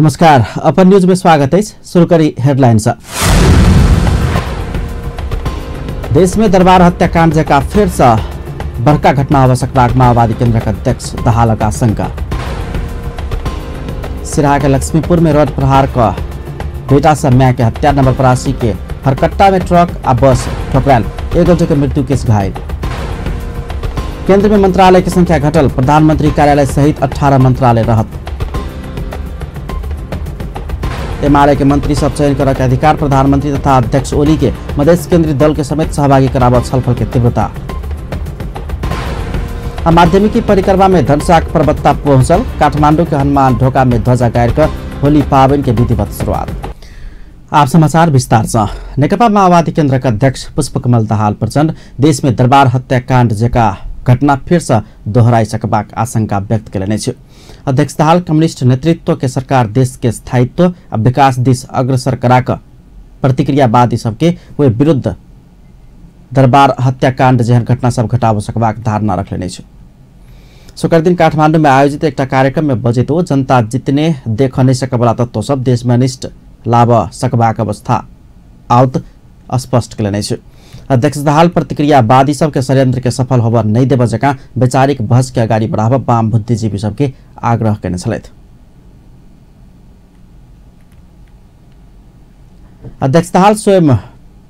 नमस्कार, अपन न्यूज में स्वागत है। शुरू करी हेडलाइंस। देश में दरबार हत्याकांड जका फिर से बड़का घटना हो सकबाक माओवादी केंद्र के अध्यक्ष दाहालक आशंका। सिराहा के लक्ष्मीपुर में रोड प्रहार का बेटा से माय के हत्या। नंबर 85 के हरकट्टा में ट्रक आ बस ठोकरायल, एक गोटे के मृत्यु केस घायल। केंद्र में मंत्रालय की संख्या घटल, प्रधानमंत्री कार्यालय सहित 18 मंत्रालय रहत। एमाले के मंत्री सब चयन करने के अधिकार प्रधानमंत्री तथा अध्यक्ष ओली के मधेश केंद्रीय दल के समेत सहभागी करावत छलफल के तीव्रता। माध्यमिकी परिक्रमा में धनसाक पर्वतता पहुंचल, काठमांडू के हनुमान ढोका में ध्वजा गाड़ कर होली पावन के विधिवत शुरुआत। आप समाचार विस्तार से। नेकपा माओवादी केंद्र के अध्यक्ष पुष्पकमल दाहाल प्रचण्ड देश में दरबार हत्याकांड जका घटना फिर से दोहराई सकबाक आशंका व्यक्त कयलनि अछि। अध्यक्ष दाहाल कम्युनिस्ट नेतृत्व के सरकार देश के स्थायित्व आ विकास दिस अग्रसर कराक प्रतिक्रियावादी सबके ओहि विरुद्ध दरबार हत्याकांड जेहन घटना सब घटाब सकबाक धारणा रखलनि अछि। शुक्र दिन काठमांडू में आयोजित एक कार्यक्रम में बजैत ओ जनता जितने देख नहीं सकबला तत्व सब देश में अनिष्ट लाभ सकबाक अवस्था आउत स्पष्ट कयलनि अछि। अध्यक्ष दाहाल प्रतिक्रियावादी सबके षड्यंत्र के सफल होबऽ नहीं देबऽ जकाँ वैचारिक बहस के अगाडि बढ़ाबऽ वाम बुद्धिजीवी सबके आग्रह कयने छलथि। अध्यक्ष दाहाल स्वयं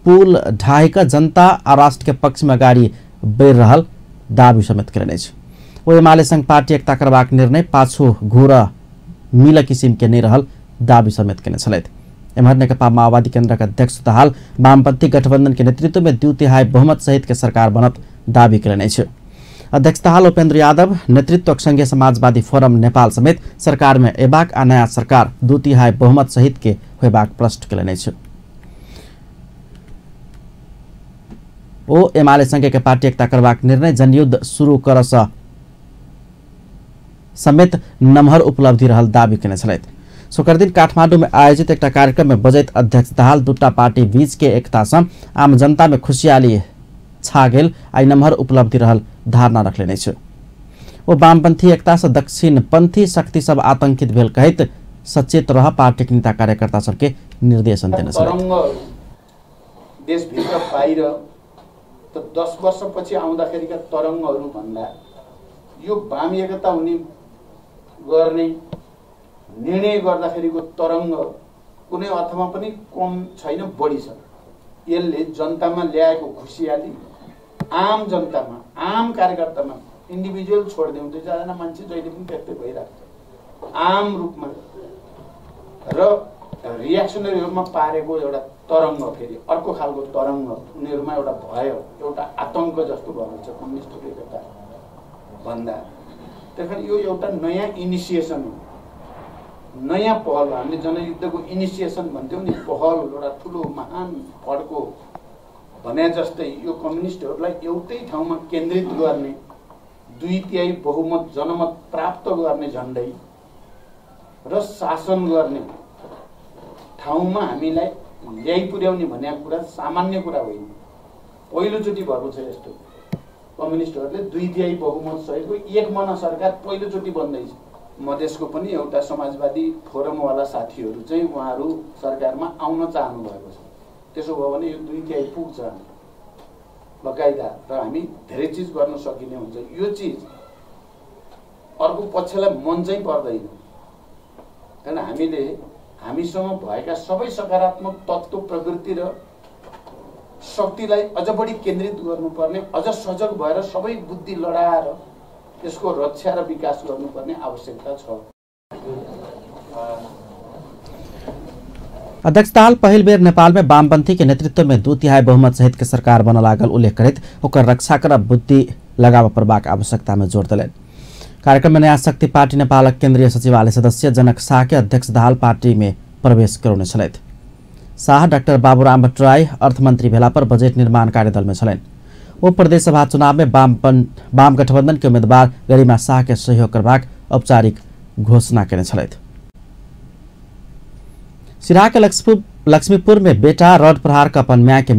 पुल ढाहि कऽ जनता आ राष्ट्र के पक्ष में अगाडि बढ़ि रहल दावी समेत कयलनि अछि। ओ एमाले संग पार्टी एकता करबाक निर्णय पाछू घुर मिल किसिम के नहीं रहल दावी समेत कयने छलथि। एम्हर नेकपा माओवादी केंद्र के अध्यक्ष दाहाल वामपंथी गठबंधन के नेतृत्व में 2/3 बहुमत सहित के सरकार बनत दावी कयलनि अछि। अध्यक्ष दाहाल उपेंद्र यादव नेतृत्व संघीय समाजवादी फोरम नेपाल समेत सरकार में अयबाक आ नया सरकार 2/3 बहुमत सहित के होयबाक प्रश्न कयलनि अछि। ओ एमाले संघ के पार्टी एकता करबाक निर्णय जनयुद्ध शुरू कर समेत नमहर उपलब्धि रहल दावी कयने छलथि। शुक्र दिन काठमांडू में आयोजित एक कार्यक्रम में बजैत अध्यक्ष दाहाल दूटा पार्टी बीच के एकता से आम जनता में खुशियाली छा गेल आ नमहर उपलब्धि रहल धारणा रखलनि अछि। ओ वामपंथी एकता से दक्षिणपंथी शक्ति सब आतंकित भेल कहैत सचेत रह पार्टी के नेता कार्यकर्ता सबके निर्देशन देने छलथि। देशभित्र बाहिर त 10 वर्षपछि आउँदाखेरिका तरङ्गहरू भन्दा यो वाम एकता हुने गर्ने निर्णय गर्दाखेरिको तरङ्ग कुनै अर्थमा पनि कम छैन, बढी छ। यसले जनतामा ल्याएको खुसियाली आम जनतामा, आम कार्यकर्तामा, इन्डिभिजुअल छोडिदिउँ, दुई चारजना मान्छे जहिले पनि त्यस्तै भइरहेको छ, आम रूपमा र रियाक्सनरीहरूमा पारेको एउटा तरङ्ग, फेरि अर्को खालको तरङ्ग, उनीहरूमा एउटा भय, एउटा आतङ्क जस्तो भएको छ कम्युनिस्टको एकता भन्दा। त्यही कारण यो एउटा नयाँ इनिसिएसन हो, नयाँ पहल हो। हामीले जनयुद्धको इनिसिएसन भन्थ्यौँ नि, पहल एउटा ठुलो महान फड्को भने जस्तै यो कम्युनिस्टहरूलाई एउटै ठाउँमा केन्द्रित गर्ने, 2/3 बहुमत जनमत प्राप्त गर्ने झन्डै र शासन गर्ने ठाउँमा हामीलाई ल्याइ पुर्याउने भन्ने कुरा सामान्य कुरा होइन। पहिलोचोटि भएको छ यस्तो, कम्युनिस्टहरूले 2/3 बहुमत सहितको एक मना सरकार पहिलोचोटि बन्दैछ। मधेसको पनि एउटा समाजवादी फोरमवाला साथीहरू चाहिँ उहाँहरू सरकारमा आउन चाहनु भएको छ। त्यसो भयो भने यो 2/3 पुग्छ हाम्रो बकाइदा र हामी धेरै चिज गर्न सकिने हुन्छ। यो चिज अर्को पक्षलाई मन चाहिँ पर्दैन, कारण हामीले हामीसँग भएका सबै सकारात्मक तत्त्व, प्रवृत्ति र शक्तिलाई अझ बढी केन्द्रित गर्नुपर्ने, अझ सजग भएर सबै बुद्धि लडाएर यसको रक्षा र विकास गर्नुपर्ने आवश्यकता छ। अध्यक्ष दाहाल पहिल बेर नेपाल में वामपंथी के नेतृत्व में 2/3 बहुमत सहित के सरकार बन लागल उल्लेख करैत ओकर रक्षा कर बुद्धि लगाबऽ पड़बाक आवश्यकता में जोर देलनि। कार्यक्रम में नया शक्ति पार्टी नेपालक केंद्रीय सचिवालय सदस्य जनक शाह के अध्यक्ष दाहाल पार्टी में प्रवेश करौने छलथि। शाह डाक्टर बाबूराम भट्टराई अर्थमंत्री भेला पर बजट निर्माण कार्यदल में छलनि। ओ प्रदेश सभा चुनाव में वाम गठबंधन के उम्मीदवार गरिमा शाह के सहयोग करबाक औपचारिक घोषणा कयने छलथि। सिराहा के लक्ष्मीपुर में बेटा रड प्रहार क अपन माय के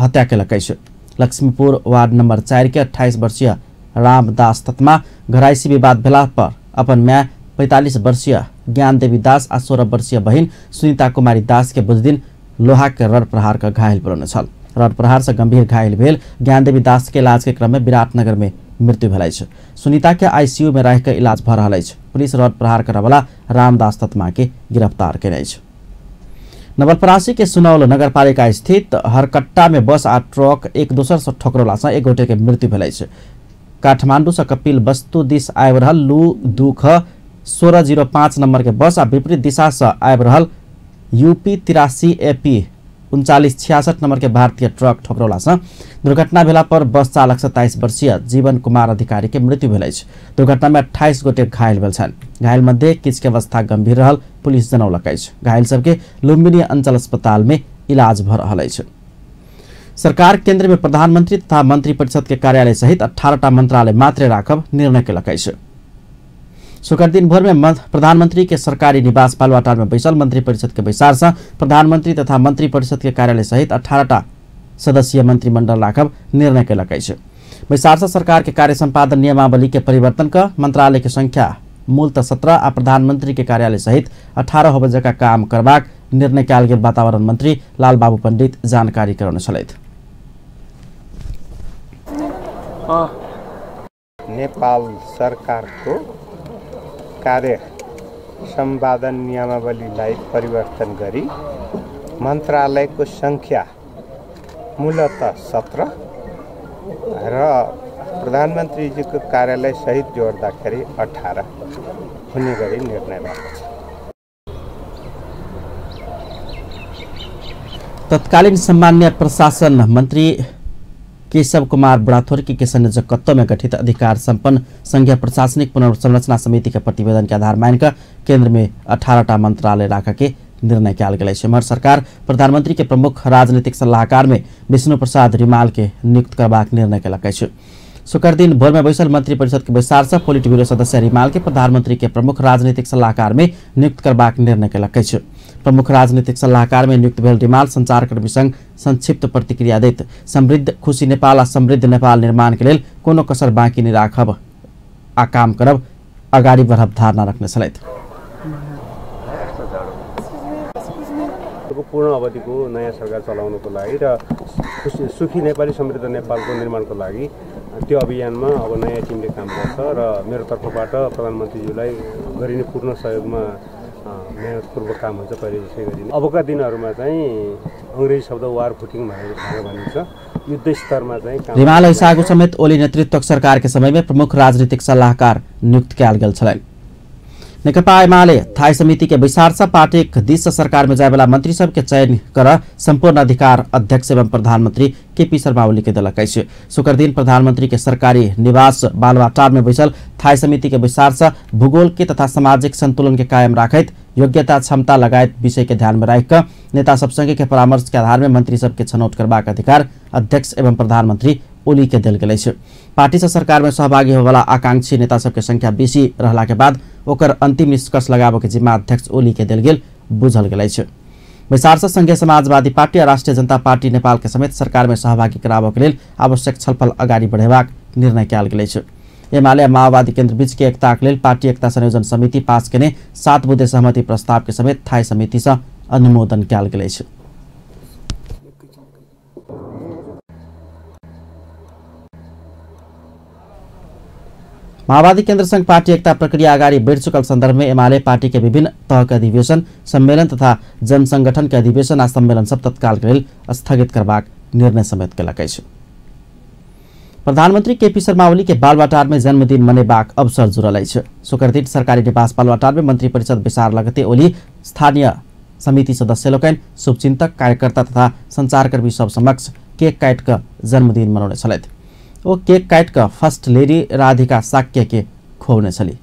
हत्या केलक अछि। लक्ष्मीपुर वार्ड नंबर 4 के 28 वर्षीय रामदास तत्मा घराइसी विवाद भेला पर अपन माय 45 वर्षीय ज्ञानदेवी दास आ 16 वर्षीय बहिन सुनीता कुमारी दास के बुधदिन लोहा के रड प्रहार क घायल बनौने छल। रड प्रहार से गंभीर घायल भेल ज्ञानदेवी दास के इलाज के क्रम में विराटनगर में मृत्यु भेल अछि। सुनीता के आईसीयू में राखि के इलाज भ रहल अछि। पुलिस रड प्रहार करऽवला रामदास तत्मा के गिरफ्तार केने अछि। नवलपरासी के सुनौल नगरपालिका स्थित हरकट्टा में बस आ ट्रक एक दोसर से ठोकरला से एक गोटे के मृत्यु भेल अछि। काठमांडू से कपिल वस्तु दिस आबि रहल लू 2 ख 1605 नंबर के बस आ विपरीत दिशा से आबि रहल यूपी 83 एपी 3966 नंबर के भारतीय ट्रक ठोकरला से दुर्घटना भेला पर बस चालक 27 वर्षीय जीवन कुमार अधिकारी के मृत्यु भेल अछि। दुर्घटना में 28 गोटे घायल भेल छनि। घायल मध्ये किछु के अवस्था गंभीर रहल पुलिस जनौलक अछि। घायल सबके लुम्बिनी अंचल अस्पताल में इलाज भ रहल अछि। सरकार केंद्र में प्रधानमंत्री तथा मंत्री परिषद के कार्यालय सहित 18टा मंत्रालय मात्र राखब निर्णय केलक अछि। शुक्र दिन भोर में प्रधानमंत्री के सरकारी निवास बालुवाटार में बैसल मंत्री परिषद के बैसार से प्रधानमंत्री तथा मंत्री परिषद के कार्यालय सहित 18टा सदस्यीय मंत्रिमंडल राखब निर्णय केलक अछि। बैसार से सरकार के कार्य संपादन नियमावली के परिवर्तन क मंत्रालय के संख्या मूलतः 17 आ प्रधानमंत्री के कार्यालय सहित 18 होबय जकाँ काम करबाक निर्णय कयल गेल वातावरण मंत्री लालबाबू पंडित जानकारी करौने छलथि। नेपाल सरकारको कार्य सम्पादन नियमावलीलाई परिवर्तन गरी मन्त्रालयको संख्या मूलतः 17 र प्रधानमन्त्रीजीको कार्यालय सहित जोड्दाखेरि 18 हुने गरी निर्णय भएको छ। तत्कालीन सामान्य प्रशासन मन्त्री केशव कुमार बुढ़ाथोर के संयोजकत्व में गठित अधिकार संपन्न संघीय प्रशासनिक पुनर्संरचना समिति के प्रतिवेदन के आधार मानिक केंद्र में 18टा मंत्रालय राख के निर्णय कयल गेल अछि। एम्हर सरकार प्रधानमंत्री के प्रमुख राजनीतिक सलाहकार में विष्णु प्रसाद रिमाल के नियुक्त करबाक निर्णय केलक अछि। शुक्र दिन भोर में बैसल मंत्री परिषद के बैसार से पोलिट ब्यूरो सदस्य रिमाल के प्रधानमंत्री के प्रमुख राजनीतिक सलाहकार में नियुक्त करबाक निर्णय केलक अछि। प्रमुख राजनीतिक सलाहकार में नियुक्त भेल रिमाल संचारकर्मी संग संक्षिप्त प्रतिक्रिया दैत समृद्ध खुशी नेपाल आ समृद्ध नेपाल निर्माण के लेल कोनो कसर बाँकी नहि राखब आ काम करब अगाडि बढ़ब धारणा रखने छलथि। पूर्ण अवधिको नयाँ सरकार चलाउनको लागि र सुखी नेपाली समृद्ध नेपालको निर्माणको लागि त्यो अभियानमा अब नयाँ टिमले काम गर्छ र मेरो तर्फबाट प्रधानमन्त्रीज्यूलाई गरिने पूर्ण सहयोगमा मेहनतपूर्वक काम हुन्छ पहिले जसै गरिने। अबका दिनहरूमा चाहिँ अङ्ग्रेजी शब्द वार फुटिङ भनेर भनिन्छ, युद्ध स्तरमा चाहिँ। रिमाल ऐसागु समेत ओली नेतृत्वक सरकार के समय में प्रमुख राजनीतिक सलाहकार नियुक्त कयल गेल छलनि। नेकपा एमाले थाई समिति के बैसार से पार्टी दिस से सरकार में जायवाला मंत्री सब के चयन कर संपूर्ण अधिकार अध्यक्ष एवं प्रधानमंत्री केपी शर्मा ओली के देलक अछि। शुक्र दिन प्रधानमंत्री के सरकारी निवास बालुवाटार में बैसल थाई समिति के बैसार से भूगोल के तथा सामाजिक संतुलन के कायम राखैत योग्यता क्षमता लगायत विषय के ध्यान में राखि नेता सब संगे के परामर्श के आधार में मंत्री सबके छनौट करबाक अधिकार अध्यक्ष एवं प्रधानमंत्री ओली के देल गेल अछि। पार्टी से सरकार में सहभागी होवाला आकांक्षी नेता सबके संख्या बेसी रहला के बाद ओकर अंतिम निष्कर्ष लगाबऽ के जिम्मा अध्यक्ष ओली के देल गेल बुझल गेल अछि। बैसार से संघीय समाजवादी पार्टी आ राष्ट्रिय जनता पार्टी नेपाल के समेत सरकार में सहभागी कराबऽ के लेल आवश्यक छलफल अगाडि बढ़ेबाक निर्णय कयल गेल अछि। एमाले आ माओवादी केन्द्र बीच के एकताक लेल पार्टी एकता संयोजन समिति पास केने 7 बुँदे सहमति प्रस्ताव के समेत थाई समिति से अनुमोदन कयल गेल अछि। माओवादी केन्द्र संघ पार्टी एकता प्रक्रिया अगाडि बढ़ि चुकल संदर्भ में एमाले पार्टी के विभिन्न तह के अधिवेशन सम्मेलन तथा जनसंगठन के अधिवेशन आ सम्मेलन सब तत्काल के लेल स्थगित करबाक निर्णय समेत केलक अछि। प्रधानमंत्री केपी शर्मा ओली के बालुवाटार में जन्मदिन मनेबाक अवसर जुड़ल अछि। शुक्र दिन सरकारी निवास बालुवाटार में मंत्री परिषद बैसार लगते ओली स्थानीय समिति सदस्य लोकनि शुभचिंतक कार्यकर्ता तथा संचारकर्मी सब समक्ष केक काटि कऽ जन्मदिन मनौने छलथि। ओ केक काटि कऽ फर्स्ट लेडी राधिका साक्य के खुऔने छली।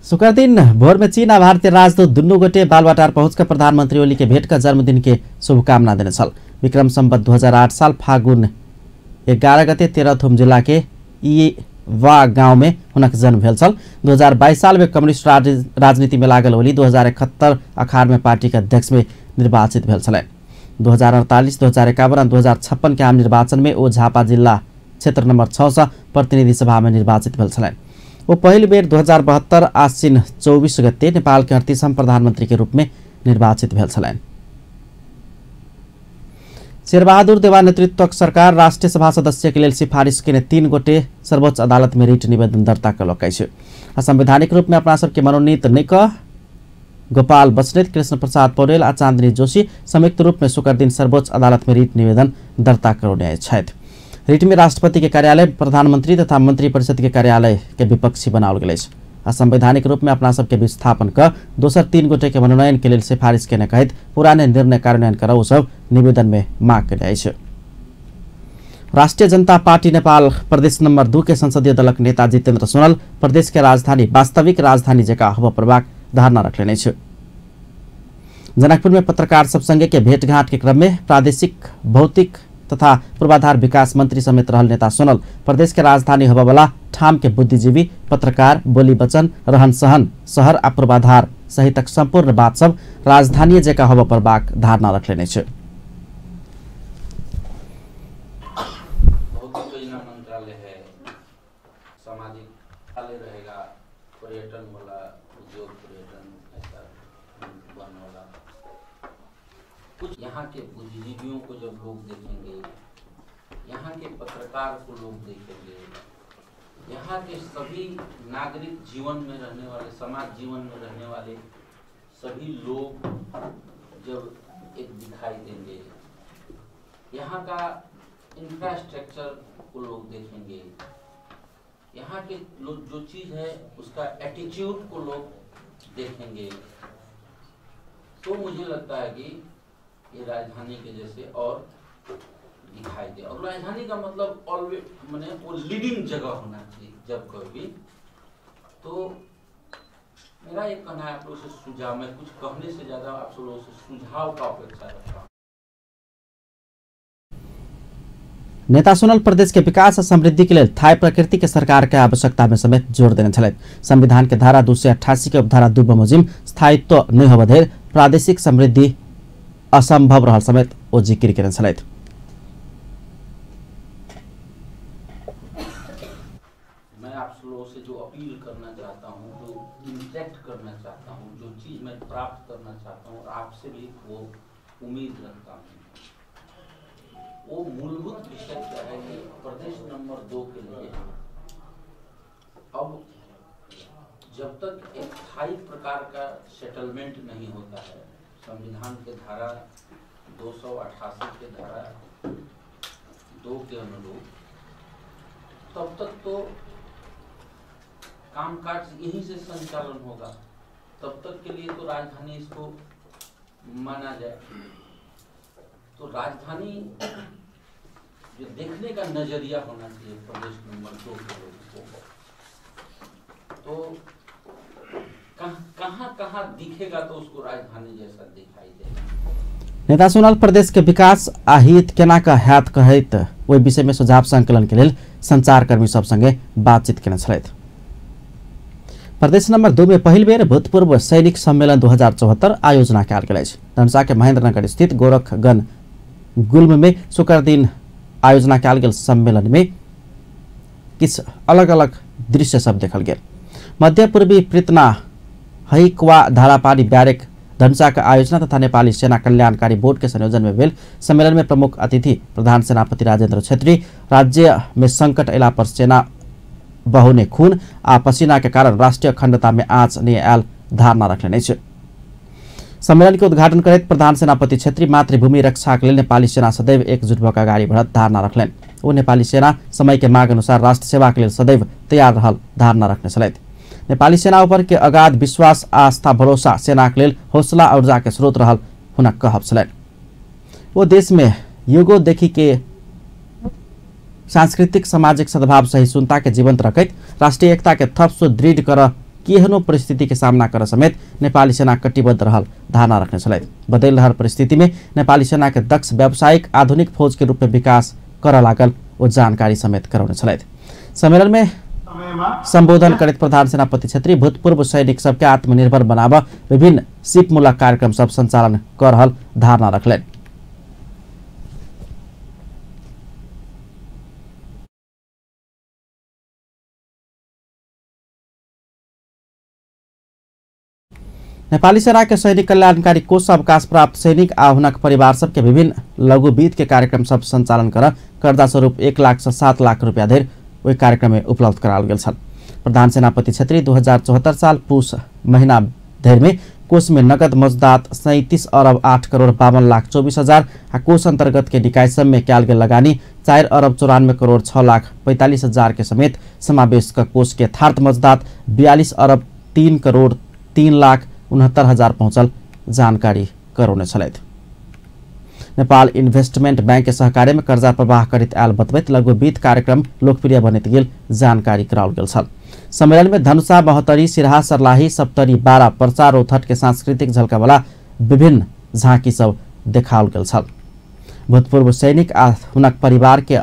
शुक्र दिन भोर में चीन आ भारतीय राजदूत दुनू गोटे बालवाटार पहुंचकर प्रधानमंत्री ओली के भेंट कर जन्मदिन के शुभकामना देने छल। विक्रम संवत 2008 साल फागुन 11 गते तेह्रथुम जिला के वा गांव में हुनक जन्म भेल छल। 2022 साल में कम्युनिस्ट राजनीति में लागल ओली 2071 अखाड़ में पार्टी के अध्यक्ष में निर्वाचित भेल छलनि। 2048, 2051 आ 2056 के आम निर्वाचन में ओ झापा जिला क्षेत्र नंबर 6 से प्रतिनिधि सभा में निर्वाचित भेल छलनि। वो पहिल बेर 2072 आश्विन 24 गते नेपाल के 38वां प्रधानमंत्री के रूप में निर्वाचित भेल छलनि। शेरबहादुर देवा नेतृत्वक सरकार राष्ट्रीय सभा सदस्य के लेल सिफारिश केने 3 गोटे सर्वोच्च अदालत में रिट निवेदन दर्ता कयलक अछि। असंवैधानिक रूप में अपना सबके मनोनीत नहि कऽ गोपाल बस्नेत, कृष्ण प्रसाद पौडेल आ चांदनी जोशी संयुक्त रूप में शुक्र दिन सर्वोच्च अदालत में रिट निवेदन दर्ता करौने छथि। रिट में राष्ट्रपति के कार्यालय, प्रधानमंत्री तथा मंत्री परिषद के कार्यालय के विपक्षी बनाओल गेल अछि। असंवैधानिक रूप में अपना सबके विस्थापन कऽ दोसर 3 गोटे के मनोनयन के लेल सिफारिश केने कहैत पुराने निर्णय कार्यान्वयन करऽ ओ सब निवेदन में मांग केने अछि। राष्ट्रिय जनता पार्टी नेपाल प्रदेश नंबर 2 के संसदीय दलक नेता जितेन्द्र सोनल प्रदेश के राजधानी वास्तविक राजधानी जकाँ होबय पड़बाक धारणा रखलेने अछि। जनकपुर में पत्रकार सब संगे के भेंटघाट के क्रम में प्रादेशिक भौतिक तथा पूर्वाधार विकास मंत्री समेत रहल नेता सोनल प्रदेश के राजधानी होबयवला ठाम के बुद्धिजीवी, पत्रकार, बोली वचन, रहन सहन, शहर आ पूर्वाधार सहितक संपूर्ण बात सब राजधानी जकाँ होबय पड़बाक धारणा रखलेने अछि। भौतिक योजना मंत्रालय है, सामाजिक रहेगा, पर्यटन वाला, उद्योग पर्यटन ऐसा वन वाला। कुछ यहाँ के बुद्धिजीवियों को जब लोग देखेंगे, यहाँ के पत्रकार को लोग देखेंगे, यहाँ के सभी नागरिक जीवन में रहने वाले, समाज जीवन में रहने वाले सभी लोग जब एक दिखाई देंगे, यहाँ का इंफ्रास्ट्रक्चर को लोग देखेंगे, यहाँ के लोग जो चीज़ है उसका एटीट्यूड को लोग देखेंगे, तो मुझे लगता है कि ये राजधानी के जैसे और दिखाई दे। और राजधानी का मतलब ऑलवेज माने वो लीडिंग जगह होना चाहिए जब कभी भी। तो मेरा एक कहना है आप लोगों से सुझाव, मैं कुछ कहने से ज़्यादा आप सब लोगों से सुझाव का अपेक्षा रखता हूँ। नेता सोनल प्रदेश के विकास और समृद्धि के लिए थाई प्रकृति के सरकार के आवश्यकता में समेत जोर देने छलथि। संविधान के धारा 288 के उपधारा 2 बमोजिम स्थायित्व नहीं होबय धरि प्रादेशिक समृद्धि असंभव रहल समेत ओ जिक्र केने छलथि। मैं आप लोगों से जो अपील करना चाहता हूँ, जो इंटरेक्ट करना चाहता हूँ, जो चीज मैं प्राप्त करना चाहता हूँ और आपसे भी वो उम्मीद रखता हूँ, वो मूलभूत विषय क्या है कि प्रदेश नंबर 2 के लिए अब जब तक एक स्थायी प्रकार का सेटलमेंट नहीं होता है, संविधान के धारा 288 के धारा 2 के अनुरूप, तब तक तो कामकाज यहीं से संचालन होगा, तब तक के लिए तो राजधानी इसको माना जाए। तो राजधानी जो देखने का नजरिया होना चाहिए प्रदेश नंबर 2 के लोगों को, तो कहाँ कहाँ दिखेगा तो उसको राजधानी जैसा दिखाई देगा। नेता सोनल प्रदेश के विकास आ हित केना क हैत कहैत ओहि विषय में सुझाव संकलन के लेल संचारकर्मी सब संगे बातचीत केने छलथि। प्रदेश नंबर 2 में पहिल बेर भूतपूर्व सैनिक सम्मेलन 2074 आयोजना कयल गेल अछि। धनुषा के महेंद्रनगर स्थित गोरखगण गुल्म में शुक्र दिन आयोजना कयल गेल सम्मेलन में किछु अलग अलग दृश्य सब देखल गेल। मध्य पूर्वी प्रितना हईकवा धारापानी बैरक धनुषा का आयोजना तथा नेपाली सेना कल्याणकारी बोर्ड के संयोजन में भेल सम्मेलन में प्रमुख अतिथि प्रधान सेनापति राजेंद्र छेत्री राज्य में संकट अयला पर सेना बहुने खून आ पसीना के कारण राष्ट्रीय अखंडता में आँच नहीं आयल धारणा रखने अछि। सम्मेलन के उद्घाटन करैत प्रधान सेनापति छेत्री मातृभूमि रक्षा के लेल नेपाली सेना सदैव एकजुट भऽ कऽ अगाडि बढ़त धारणा रखलनि। ओ नेपाली सेना समय के माग अनुसार राष्ट्र सेवा के लेल सदैव तैयार रहल धारणा रखने छलथि। नेपाली सेना ऊपर के अगाध विश्वास आस्था भरोसा सेनाक लेल हौसला ऊर्जा के स्रोत रहल हुनक कहब छलनि। वो देश में युगों देखी के सांस्कृतिक सामाजिक सद्भाव सहिष्णुता के जीवंत रखैत राष्ट्रीय एकता के थप सुदृढ़ कर केहनो परिस्थिति के सामना कर समेत नेपाली सेना कटिबद्ध रहल धारणा रखने छलथि। बदलि रहल परिस्थिति में नेपाली सेना के दक्ष व्यावसायिक आधुनिक फौज के रूप में विकास कर लागल ओ जानकारी समेत करौने छलथि। सम्मेलन में संबोधन करैत प्रधान सेनापति छेत्री भूतपूर्व सैनिक सबके आत्मनिर्भर बनाब विभिन्न सिपमूलक कार्यक्रम सब संचालन कर रहल धारणा रखलनि। नेपाली सेना के सैनिक कल्याणकारी कोष अवकाश प्राप्त सैनिक आ हुनक परिवार सबके विभिन्न लघु वित्त के कार्यक्रम सब संचालन कर कर्जा स्वरूप 1 लाख से 7 लाख रुपया धरि ओहि कार्यक्रम में उपलब्ध कराओल गेल छल। प्रधान सेनापति छेत्री 2074 साल पुस महीना धरि में कोष में नगद मौजदात 37 अरब 8 करोड़ 52 लाख 24 हजार आ कोष अंतर्गत के निकाय सब में कयल गेल लगानी 4 अरब 94 करोड़ 6 लाख 45 हजार के समेत समावेश क कोष के यथार्थ मौजदात 42 अरब 3 करोड़ 3 लाख 69 हजार पहुँचल जानकारी करौने छलथि। नेपाल इन्वेस्टमेंट बैंक के सहकार्य में कर्जा प्रवाह करैत आयल बतबैत लघु वित्त कार्यक्रम लोकप्रिय बनैत गेल जानकारी कराओल गेल छल। सम्मेलन में धनुषा, महोत्तरी, सिरहा, सर्लाही, सप्तरी, बारा, पर्सा, रौतहट के सांस्कृतिक झलकावाला विभिन्न झाँकी सब देखाओल गेल छल। भूतपूर्व सैनिक आ हुनक परिवार के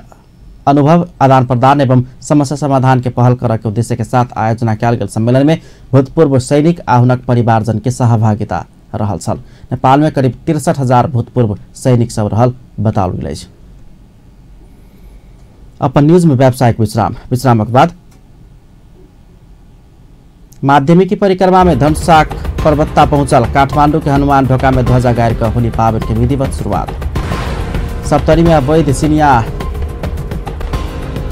अनुभव आदान प्रदान एवं समस्या समाधान के पहल करऽ के उद्देश्य के साथ आयोजना कयल गेल सम्मेलन में भूतपूर्व सैनिक आ हुनक परिवारजन के सहभागिता रहल छल। नेपाल में करीब 63 हजार भूतपूर्व सैनिक सब रहल बताओल गेल अछि। अपन न्यूज में व्यावसायिक विश्राम। विश्रामक बाद माध्यमिकी परिक्रमा में धनुषाक पर्वत्ता पहुंचल काठमांडू के हनुमान ढोका में ध्वजा गाड़ि कऽ होली पाबनि के विधिवत शुरुआत। सप्तरी में अवैध सिनिया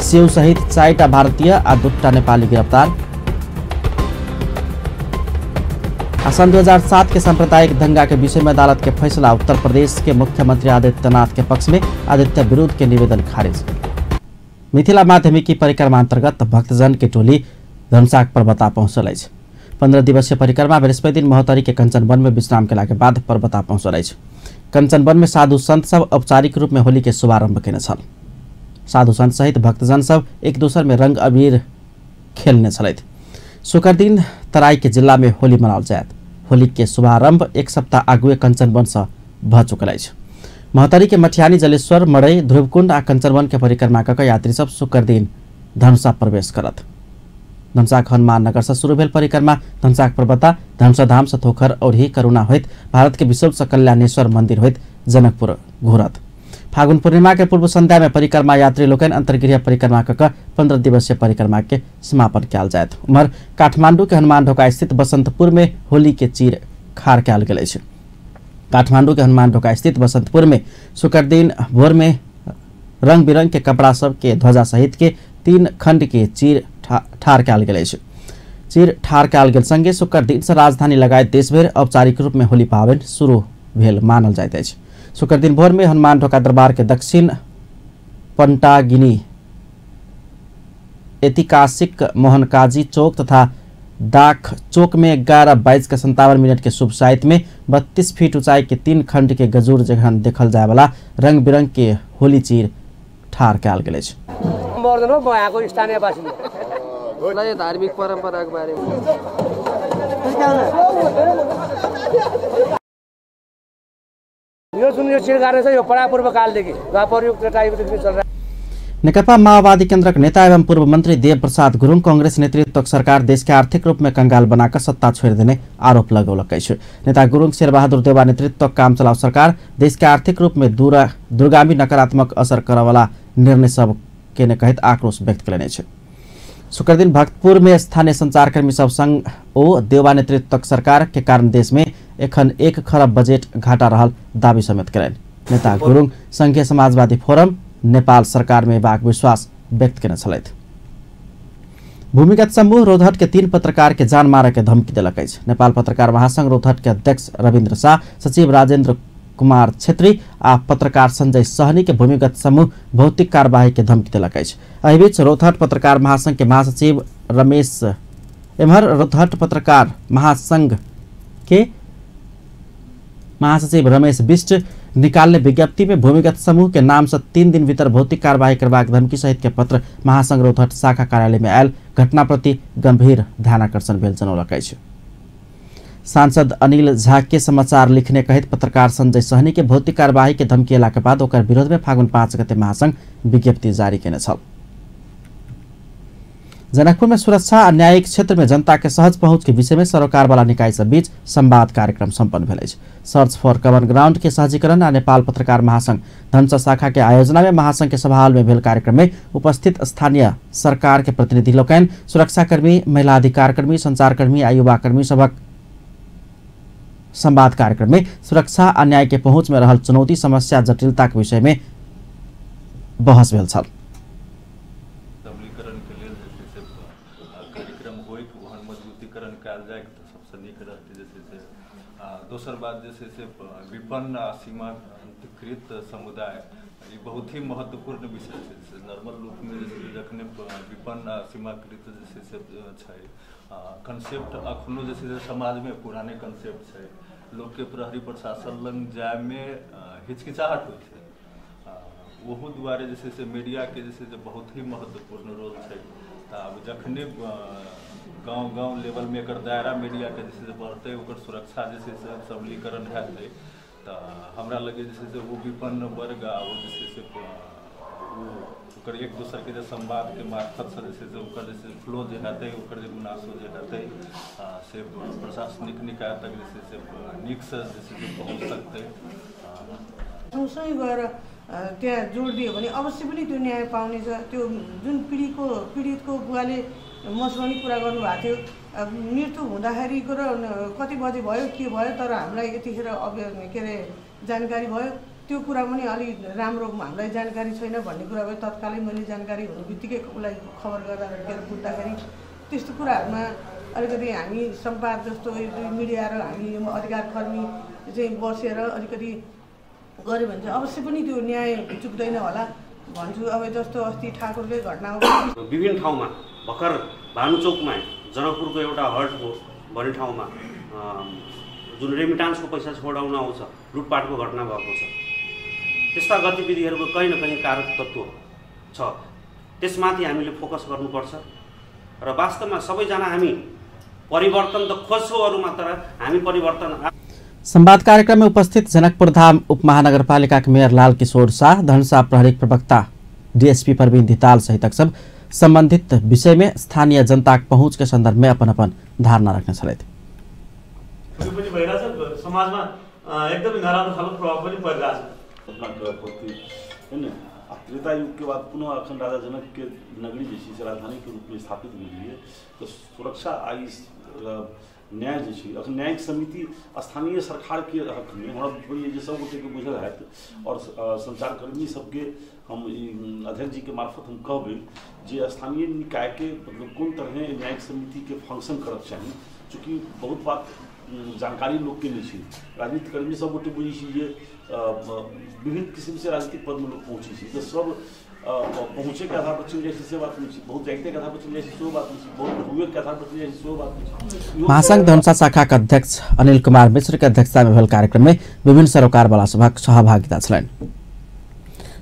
सेव सहित 4 भारतीय आ 2 नेपाली गिरफ्तार। सन 2007 के सांप्रदायिक दंगा के विषय में अदालत के फैसला उत्तर प्रदेश के मुख्यमंत्री आदित्यनाथ के पक्ष में, आदित्य विरुद्ध के निवेदन खारिज। मिथिला माध्यमिकी परिक्रमा अंतर्गत भक्तजन के टोली धनुषाक पर्वता पहुंचल अछि। 15 दिवसीय परिक्रमा बृहस्पति दिन महोत्तरी के कंचन वन में विश्राम केला के बाद पर्वता पहुंचल अछि। कंचन वन में साधु संत सब औपचारिक रूप में होली के शुभारंभ केने छल। साधु संत सहित भक्तजन सब एक दोसर में रंग अबीर खेलने छलथि। शुक्र दिन तराई के जिला में होली मनाओल जायत। होली के शुभारंभ एक सप्ताह आगुए कंचन वन से भ चुकल अछि। महोत्तरी के मठियानी, जलेश्वर, मड़ई, ध्रुवकुंड आ कंचन वन के परिक्रमा कऽ यात्री सब शुक्र दिन धनुषा प्रवेश करत। धनुषाक हनुमान नगर से शुरू भेल परिक्रमा धनुषाक पर्वता, धनुषा धाम से थोखर औरही करुणा होइत भारत के विश्व से कल्याणेश्वर मंदिर होइत जनकपुर घुरत। फागुन पूर्णिमा के पूर्व संध्या में परिक्रमा यात्री लोकनि अंतर्गृह परिक्रमा कऽ 15 दिवसीय परिक्रमा के समापन कयल जायत। उम्हर काठमांडू के हनुमान ढोका स्थित बसंतपुर में होली के चीर खार कयल गेल अछि। काठमांडू के हनुमान ढोका स्थित बसंतपुर में शुक्र दिन भोर में रंग बिरंग के कपड़ा सब के ध्वजा सहित के 3 खंड के चीर ठार कयल गेल अछि। चीर ठार कयल गेल संगे शुक्र दिन से राजधानी लगायत देशभरि औपचारिक रूप में होली पाबनि शुरू भेल मानल जाइत अछि। शुक्र दिन भोर में हनुमान ढोका दरबार के दक्षिण पंटागिनी ऐतिहासिक मोहनकाजी चौक तथा दाख चौक में 11:57 के शुभ साइत में 32 फीट ऊंचाई के 3 खंड के गजूर जगह देखल जाय वाला रंग बिरंग के होली चीर ठार कयल गेल अछि। धार्मिक परंपरा के बारे में यो जुन यो चिरगारे छ यो परापूर्व कालदेखि द्वापर युग त्रेतायुगदेखि चलिरहेको। नेकपा माओवादी केन्द्रक नेता एवं पूर्व मंत्री देव प्रसाद गुरुङ कांग्रेस नेतृत्वक सरकार देश के आर्थिक रूप में कंगाल बनाकर सत्ता छोड़ि देने आरोप लगौलक अछि। नेता गुरुङ शेरबहादुर देउवा नेतृत्वक काम चलाऊ सरकार देश के आर्थिक रूप में दूरगामी नकारात्मक असर करऽवला निर्णय सब केने कहैत आक्रोश व्यक्त कयलनि अछि। शुक्र दिन भक्तपुर में स्थानीय संचारकर्मी सब संग ओ देउवा नेतृत्वक सरकार के कारण देश में एखन 1 खरब बजट घाटा रहल दावी समेत कयलनि। नेता गुरुङ संघीय समाजवादी फोरम नेपाल सरकार में बाक विश्वास व्यक्त केने छलथि। भूमिगत समूह रौतहट के 3 पत्रकार के जान मारय के धमकी देलक अछि। नेपाल पत्रकार महासंघ रौतहट के अध्यक्ष रविन्द्र शाह, सचिव राजेंद्र कुमार छेत्री आ पत्रकार संजय सहनी के भूमिगत समूह भौतिक कार्यवाही के धमकी देलक अछि। एहि बीच रौतहट पत्रकार महासंघ के महासचिव रमेश एम्हर रौतहट पत्रकार महासंघ के महासचिव रमेश बिष्ट निकालने विज्ञप्ति में भूमिगत समूह के नाम से 3 दिन भीतर भौतिक कार्यवाही करबाक धमकी सहित के पत्र महासंघ रौतहट शाखा कार्यालय में आयल घटना प्रति गंभीर ध्यानाकर्षण भेल जनौलक अछि। सांसद अनिल झा के समाचार लिखने कहित पत्रकार संजय सहनी के भौतिक कार्यवाही के धमकी एला के बाद ओकर विरोध में फागुन 5 गते महासंघ विज्ञप्ति जारी केने छल। जनकपुर में सुरक्षा आ न्यायिक क्षेत्र में जनता के सहज पहुंच के विषय में सरोकार वाला निकाय सब बीच संवाद कार्यक्रम संपन्न भेल अछि। सर्च फॉर कॉमन ग्राउंड के सहजीकरण आ नेपाल पत्रकार महासंघ धनुषा शाखा के आयोजना में महासंघ के सभा हॉल में भेल कार्यक्रम में उपस्थित स्थानीय सरकार के प्रतिनिधि लोकनि, सुरक्षाकर्मी, महिला अधिकारकर्मी, संचारकर्मी आ युवाकर्मी सबक संवाद कार्यक्रम में सुरक्षा आ न्याय के पहुंच में रहल चुनौती, समस्या, जटिलता के विषय में बहस भेल छल। दोसर बात जे छै से विपन्न आ सीमांतकृत समुदाय, ई बहुत ही महत्वपूर्ण विषय छै। नॉर्मल रूपमे जे छै जखने विपन्न आ सीमाकृत जे छै से छै कंसेप्ट अखनो जे छै से समाजमे पुराने कंसेप्ट छै, लोकके प्रहरी प्रशासन लग जायमे हिचकिचाहट होइ छै। ओहू दुआरे जे छै से मीडियाके जे छै से बहुत ही महत्वपूर्ण रोल छै। तऽ आब जखने गाँव गाँव लेवलमे एकर दायरा मीडियाके जे छै से बढ़तै, ओकर सुरक्षा जे छै से सबलीकरण हेतै, तऽ हमरा लगै जे छै से ओ विपन्न वर्ग आ ओ जे छै से ओ ओकर एक दोसरके जे संवादके मार्फतसँ जे छै से ओकर जे छै फ्लो जे हेतै, ओकर जे गुनासो जे हेतै से प्रशासनिक निकाय तक जे छै से नीकसँ जे छै से पहुँच सकतै। सँगसँगै गएर त्यहाँ जोड दियो भने अवश्य पनि त्यो न्याय पाउनेछ। त्यो जुन पीडितको बुवाले मसँग पनि कुरा गर्नुभएको थियो, मृत्यु हुँदाखेरिको र कति बजे भयो के भयो तर हामीलाई यतिखेर अब के अरे जानकारी भयो, त्यो कुरा पनि अलि राम्रो हामीलाई जानकारी छैन भन्ने कुरा भयो। तत्कालै मैले जानकारी हुने बित्तिकै उसलाई खबर गर्दा के अरे बुझ्दाखेरि त्यस्तो कुराहरूमा अलिकति हामी सम्पाद जस्तो मिडिया र हामी अधिकारकर्मी चाहिँ बसेर अलिकति गऱ्यो भने चाहिँ अवश्य पनि त्यो न्याय चुक्दैन होला भन्छु। अब जस्तो अस्ति ठाकुरकै घटना हो, विभिन्न ठाउँमा भर्खर भानुचोकमा जनकपुरको एउटा हट हो भन्ने ठाउँमा जुन रेमिटान्सको पैसा छोडाउन आउँछ लुटपाटको घटना भएको छ। त्यस्ता गतिविधिहरूको कहीँ न कहीँ कारक तत्त्व छ, त्यसमाथि हामीले फोकस गर्नुपर्छ। र वास्तवमा सबैजना हामी परिवर्तन त खोज्छौँ अरूमा, तर हामी परिवर्तन। संवाद कार्यक्रम में उपस्थित जनकपुर धाम उपमहानगरपालिका के मेयर लाल किशोर शाह, धनुषा प्रहरी प्रवक्ता डीएसपी प्रवीण धिताल सहित सब संबंधित विषय में स्थानीय जनता पहुंच के संदर्भ में अपन अपन धारणा रखने छलथि। समाजमा एकदमै नराम्रो खालको प्रभाव पनि परिरहेछ। अपना त्रेता युग के बाद पुनः अखन राजा जनक के नगरी जे छै से राजधानी के रूप में स्थापित भेलिए, तो सुरक्षा आ न्याय जे छै अखन न्यायिक समिति स्थानीय सरकार के हक में हमरा जे सब गोटे के बुझल हैत और संचारकर्मी सबके हम अध्यक्ष जी के मार्फत हम कहबै जे स्थानीय निकाय के मतलब कोन तरह न्यायिक समिति के फंक्शन करक चाही। चूँकि बहुत बात जानकारी लोग के नहीं छै, राजनीतिकर्मी सब गोटे बुझै छी जे विभिन्न किस्म से राजनीतिक पद में लोग पहुँचै छै, तऽ सब पहुँचे के आधार पर चलि जाइ छै से बात नहीं छै, बहुत जागते के आधार पर चलि जाइ छै सेहो बात नहीं छै, बहुत हुए के आधार पर चलि जाइ छै सेहो बात नहीं छै। महासंघ धनुषा शाखा के अध्यक्ष अनिल कुमार मिश्र के अध्यक्षता में भेल कार्यक्रम में विभिन्न सरोकार वाला सभक सहभागिता छलनि।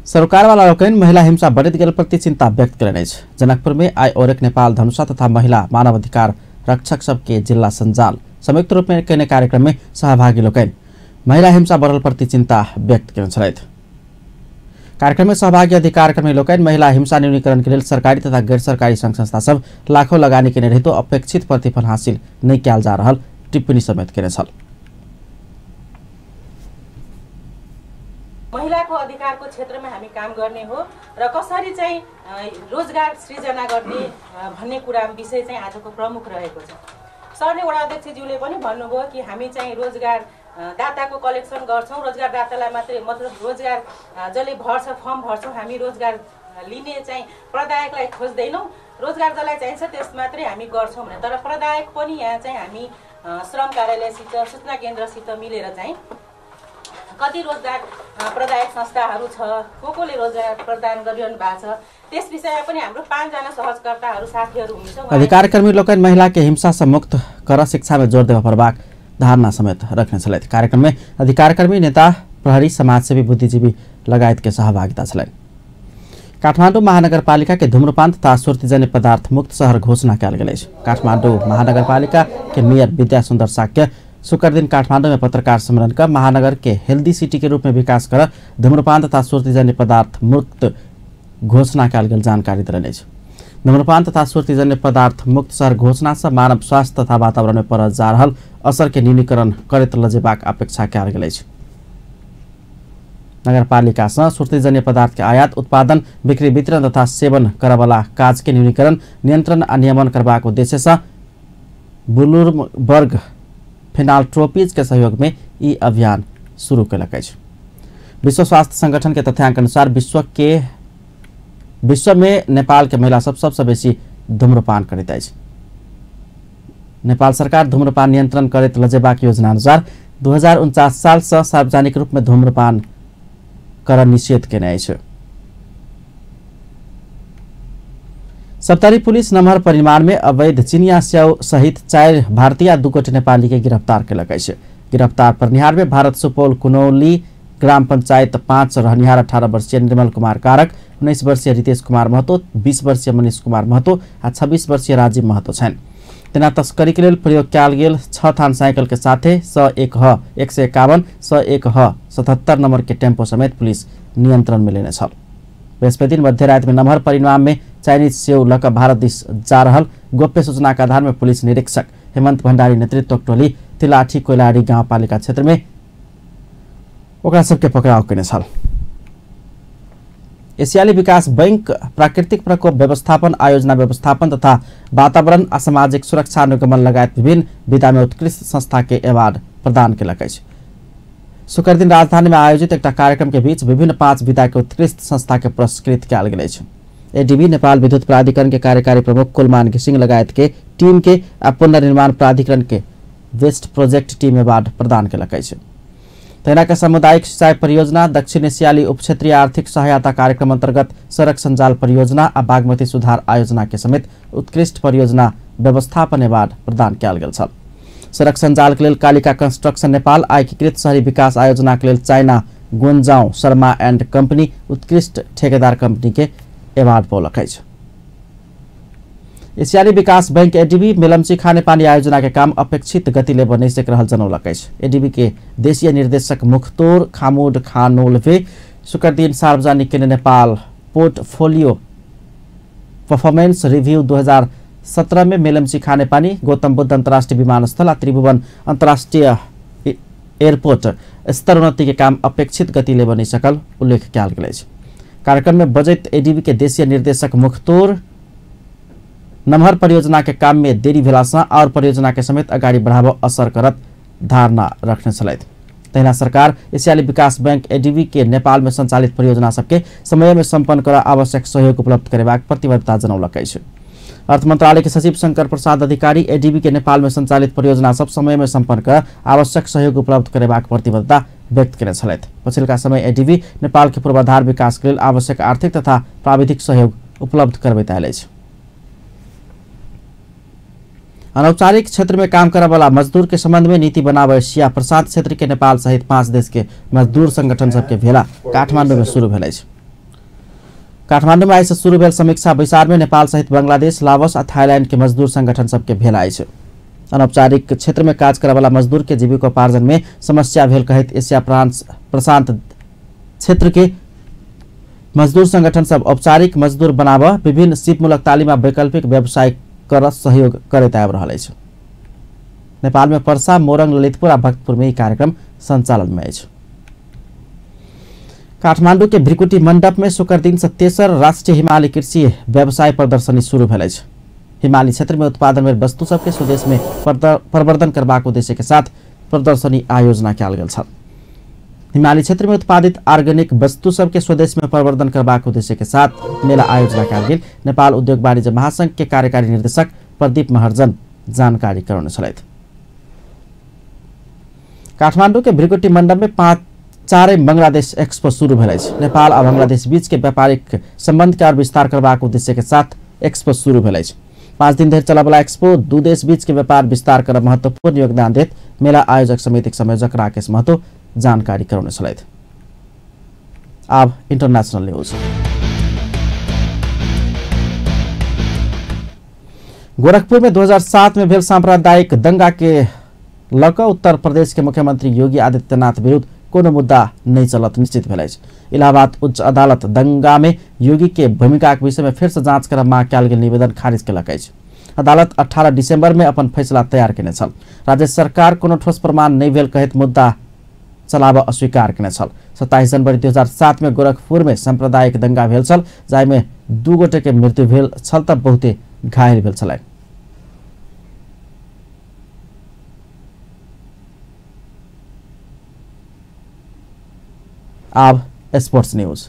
सरोकार वाला लोकनि महिला हिंसा बढ़ैत गेल प्रति चिंता व्यक्त कयलनि अछि। जनकपुर में आइ औरक नेपाल धनुषा तथा महिला मानवाधिकार रक्षक सबके जिल्ला सञ्जाल संयुक्त रूप में कयने कार्यक्रम में सहभागी लोकनि महिला हिंसा बढ़ल प्रति चिंता व्यक्त कयने छलथि। कार्यक्रम में सहभागी अधिकारकर्मी लोकनि महिला हिंसा न्यूनीकरण के लेल सरकारी तथा गैर सरकारी संघ संस्था सब लाखों लगानी केने रहितो अपेक्षित प्रतिफल हासिल नहि कयल जा रहल टिप्पणी समेत केने छल। महिलाको अधिकारको क्षेत्रमा हामी काम गर्ने हो र कसरी चाहिँ रोजगार सृजना गर्ने भन्ने कुरा विषय चाहिँ आजको प्रमुख रहेको छ। सरले वडा अध्यक्षज्यूले पनि भन्नुभयो कि हामी चाहिँ रोजगार दाताको कलेक्सन गर्छौँ, रोजगार दातालाई मात्रै मतलब रोजगार जसले भर्छ फर्म भर्छौँ, हामी रोजगार लिने चाहिँ प्रदायकलाई खोज्दैनौँ, रोजगार जसलाई चाहिन्छ त्यस मात्रै हामी गर्छौँ भनेर। तर प्रदायक पनि यहाँ चाहिँ हामी श्रम कार्यालयसित सूचना केन्द्रसित मिलेर चाहिँ कति रोजगार प्रदायक संस्थाहरू छ, को कोले रोजगार प्रदान गरिरहनु भएको छ, त्यस विषयमा पनि हाम्रो 5 जना सहजकर्ताहरू साथीहरू हुनुहुन्छ। अधिकारकर्मी लोकनि महिला के हिंसा से मुक्त कर शिक्षा में जोर देवा पड़बाक धारणा समेत रखने छलथि। कार्यक्रम में अधिकारकर्मी नेता, प्रहरी, समाजसेवी, बुद्धिजीवी लगायत के सहभागिता छलनि। काठमाडौँ महानगरपालिका के धूम्रपान तथा सुर्तीजन्य पदार्थ मुक्त शहर घोषणा कयल गेल अछि। काठमाडौँ महानगरपालिका के मेयर विद्या सुन्दर शाक्य शुक्र दिन काठमाडौँ में पत्रकार सम्मेलन कर महानगर के हेल्दी सिटी के रूप में विकास कर धूम्रपान तथा सुर्तीजन्य पदार्थ मुक्त घोषणा कयल गेल जानकारी देलनि अछि। धूम्रपान तथा सुर्तीजन्य पदार्थ मुक्त शहर घोषणा से मानव स्वास्थ्य तथा वातावरण में पड़ल जा रहल असर के न्यूनीकरण करैत लजेबाक अपेक्षा कयल गेल अछि। नगरपालिका से सुर्तीजन्य पदार्थ के आयात, उत्पादन, बिक्री, वितरण तथा सेवन करवला काज के न्यूनीकरण, नियंत्रण आ नियमन करबाक उद्देश्य से ब्लूमबर्ग फिनाल्ट्रोपीज के सहयोग में ई अभियान शुरू कयलक अछि। विश्व स्वास्थ्य संगठन के तथ्यांक अनुसार विश्व में नेपाल के महिला सब सबसे बेसी धूम्रपान करैत अछि। नेपाल सरकार धूम्रपान नियंत्रण करैत लजेबाक योजना अनुसार 2049 साल से सार्वजनिक रूप में धूम्रपान कर निषेध केने अछि। सप्तरी पुलिस नमहर परिमाण में अवैध चिनिया स्याउ सहित 4 भारतीय आ 2 गोटे नेपाली के गिरफ्तार केलक अछि। गिरफ्तार परनिहार में भारत सुपौल कुनौली ग्राम पंचायत 5 रहनिहार 18 वर्षीय निर्मल कुमार कारक, 19 वर्षीय रितेश कुमार महतो, 20 वर्षीय मनीष कुमार महतो आ 26 वर्षीय राजीव महतो छनि। तेना तस्करी के लेल प्रयोग कयल गेल 6 थान साइकिल के साथे 101 ह 151 101 ह 77 नंबर के टेम्पो समेत पुलिस नियंत्रण में लेने छल। बृहस्पति दिन मध्य रात में नमहर परिणाम में चाइनीज सेव लक भारत दिस जा रहल गोप्य सूचना के आधार में पुलिस निरीक्षक हेमंत भंडारी नेतृत्व टोली तिलाठी कोइलाड़ी गाउँपालिका क्षेत्र में ओकरा सबके पकड़ाव केने छल। एशियाली विकास बैंक प्राकृतिक प्रकोप व्यवस्थापन, आयोजना व्यवस्थापन तथा वातावरण आ सामाजिक सुरक्षा अनुगमन लगायत विभिन्न विधा में उत्कृष्ट संस्था के अवार्ड प्रदान केलक अछि। शुक्र दिन राजधानी में आयोजित एक कार्यक्रम के बीच विभिन्न 5 विधा के उत्कृष्ट संस्था के पुरस्कृत कयल गेल अछि। एडीबी नेपाल विद्युत प्राधिकरण के कार्यकारी प्रमुख कुलमान घिसिंग लगायत के टीम के आ पुनर्निर्माण प्राधिकरण के वेस्ट प्रोजेक्ट टीम अवार्ड प्रदान केलक अछि। तहिना के सामुदायिक सिंचाई परियोजना, दक्षिण एशियाली उपक्षेत्रीय आर्थिक सहायता कार्यक्रम अंतर्गत सड़क संजाल परियोजना आ बागमती सुधार आयोजना के समेत उत्कृष्ट परियोजना व्यवस्थापन अवार्ड प्रदान कयल गेल छल। सड़क संजाल के लेल कालिका कंस्ट्रक्शन नेपाल, एकीकृत शहरी विकास आयोजना के लेल चाइना गोन्जाओ शर्मा एंड कंपनी उत्कृष्ट ठेकेदार कंपनी के अवार्ड पौलक अछि। एशियाली विकास बैंक एडीबी मेलम्ची खानेपानी आयोजना के काम अपेक्षित गतिले बनै सक रहल जनौलक अछि। एडीबी के देशीय निर्देशक मुख्तोर खामोड खानोलवे शुक्र दिन सार्वजनिक केने नेपाल पोर्टफोलियो परफॉर्मेंस रिव्यू 2017 में मेलम्ची खानेपानी, गौतम बुद्ध अंतर्राष्ट्रीय विमानस्थल आ त्रिभुवन अंतर्राष्ट्रीय एयरपोर्ट स्तर उन्नति के काम अपेक्षित गतिले बनै सकल उल्लेख कयल गेल अछि। कार्यक्रम में बजैत एडीबी के देशीय निर्देशक मुख्तोर नमहर परियोजना के काम में देरी भेलासँ और परियोजना के समेत अगाडि बढ़ाव असर करत धारणा रखने छलथि। तहिना सरकार एशियाली विकास बैंक एडीबी के नेपाल में संचालित परियोजना सबके समय में सम्पन्न कर आवश्यक सहयोग उपलब्ध करेबाक प्रतिबद्धता जनौलक अछि। अर्थ मंत्रालय के सचिव शंकर प्रसाद अधिकारी एडीबी के नेपाल में संचालित परियोजना सब समय में सम्पन्न कर आवश्यक सहयोग उपलब्ध करेबाक प्रतिबद्धता व्यक्त केने छलथि। पछिल्का समय एडीबी नेपाल के पूर्वाधार विकास के लेल आवश्यक आर्थिक तथा प्राविधिक सहयोग उपलब्ध करबैत आयल अछि। अनौपचारिक क्षेत्र में काम करने वाला मजदूर के संबंध में नीति बनाव एशिया प्रशांत क्षेत्र के नेपाल सहित 5 देश के मजदूर संगठन सबके भेला काठमांडू में शुरू भेल अछि। काठमांडू में आइ से शुरू भेल समीक्षा बैसार में नेपाल सहित बांग्लादेश, लाओस आ थाईलैंड के मजदूर संगठन सबके भेला अछि। अनौपचारिक क्षेत्र में काज करने वाला मजदूर के जीविकोपार्जन में समस्या भेल कहैत एशिया प्रशांत क्षेत्र के मजदूर संगठन सब औपचारिक मजदूर बनाव विभिन्न सिपमूलक तालिम आ वैकल्पिक व्यवसाय कर सहयोग करैत आबि रहल अछि। नेपाल में पर्सा, मोरंग, ललितपुर आ भक्तपुर में ई कार्यक्रम संचालन में अछि। काठमांडू के भ्रिकुटी मंडप में शुक्र दिन से तेसर राष्ट्रीय हिमाली कृषि व्यवसाय प्रदर्शनी शुरू भेल अछि। हिमाली क्षेत्र में उत्पादन भेल वस्तु सबके स्वदेश में प्रवर्धन करबाक उद्देश्य के साथ प्रदर्शनी आयोजना कयल गेल छल। हिमाली क्षेत्र में उत्पादित ऑर्गेनिक वस्तु सबके स्वदेश में प्रवर्धन करबाक उद्देश्य के साथ मेला आयोजना कयल गेल नेपाल उद्योग वाणिज्य महासंघ के कार्यकारी निर्देशक प्रदीप महर्जन जानकारी करौने छलथि। काठमांडू के भ्रिकुटी मंडप में 5 चारै बंगलादेश एक्सपो शुरू भेल अछि। नेपाल आ बांग्लादेश बीच के व्यापारिक संबंध के और विस्तार करबाक उद्देश्य के साथ एक्सपो शुरू भेल अछि। 5 दिन धरि चलयवला एक्सपो दू देश बीच के व्यापार विस्तार करब महत्वपूर्ण योगदान देत मेला आयोजक समितिक संयोजक राकेश महतो जानकारी करौने छलथि। आब इंटरनेशनल न्यूज। गोरखपुर में 2007 में भेल सांप्रदायिक दंगा के लऽ उत्तर प्रदेश के मुख्यमंत्री योगी आदित्यनाथ विरुद्ध कोनो मुद्दा नहीं चलत निश्चित भेल अछि। इलाहाबाद उच्च अदालत दंगा में योगी के भूमिका के विषय में फिर से जांच करब मांग कयल गेल निवेदन खारिज केलक अछि। अदालत 18 दिसंबर में अपन फैसला तैयार केने छल। राज्य सरकार कोनो ठोस प्रमाण नहीं भेल कहैत मुद्दा चलाबऽ अस्वीकार केने छल। 27 जनवरी 2007 में गोरखपुर में सांप्रदायिक दंगा भेल छल, जाहिमे 2 गोटे के मृत्यु भेल छल तऽ बहुते घायल भेल छलनि। आब स्पोर्ट्स न्यूज।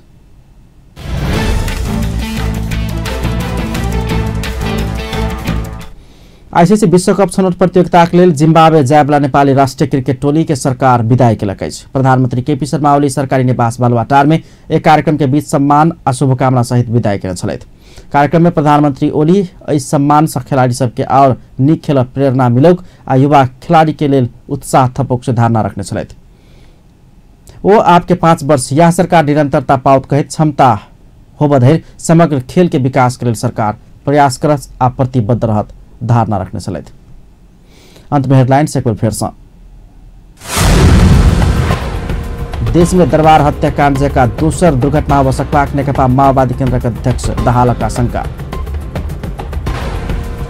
आईसीसी विश्वकप छनौट प्रतियोगिताक लेल जिम्बाब्वे जायवला नेपाली राष्ट्रिय क्रिकेट टोली के सरकार विदाई केलक अछि। प्रधानमंत्री केपी शर्मा ओली सरकारी निवास बालुवाटार में एक कार्यक्रम के बीच सम्मान आ शुभकामना सहित विदाई केने छलथि। कार्यक्रम में प्रधानमंत्री ओली एहि सम्मान से खिलाड़ी सबके और नीक खेल प्रेरणा मिलौक आ युवा खिलाड़ी के लेल उत्साह थपौक से धारणा रखने छलथि। ओ आपके 5 वर्ष यह सरकार निरंतरता पाओत कहैत क्षमता होबऽ धरि समग्र खेल के विकास के लेल सरकार प्रयास करत आ प्रतिबद्ध रहत धारणा रखने छलथि। अंत में हेडलाइंस एक बेर फेर सँ। देश में दरबार हत्याकांड जकाँ दोसर दुर्घटना होबऽ सकबाक नेकपा माओवादी केंद्रक अध्यक्ष दाहालक आशंका।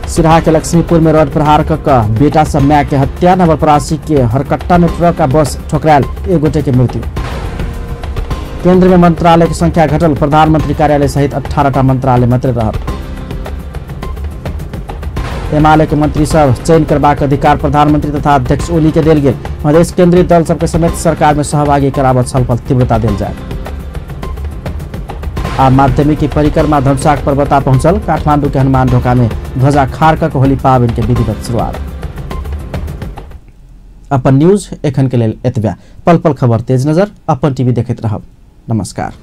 सिराहा के लक्ष्मीपुर में रड प्रहार क बेटा सँ my के हत्या। नवलपरासी के हरकट्टा में ट्रक आ बस ठोकरायल, एक गोटे के मृत्यु। केंद्र में मंत्रालय के संख्या घटल, प्रधानमंत्री कार्यालय सहित 18टा मंत्रालय मात्र रहल। एमाले के मंत्री सब चयन करबाक अधिकार प्रधानमंत्री तथा अध्यक्ष ओली के देल गेल। मधेश केंद्रीय दल सबके समेत सरकार में सहभागी कराबऽ छलफल तीव्रता देल जाय। आ माध्यमिक परिक्रमा धनुषाक पर्वता पहुंचल। काठमांडू के हनुमान ढोका में ध्वजा खाड़ कऽ होली पाबनि के विधिवत शुरुआत। अपन न्यूज एखन के लेल एतबे। पल पल खबर तेज नजर अपन टीवी देखैत रहब। नमस्कार।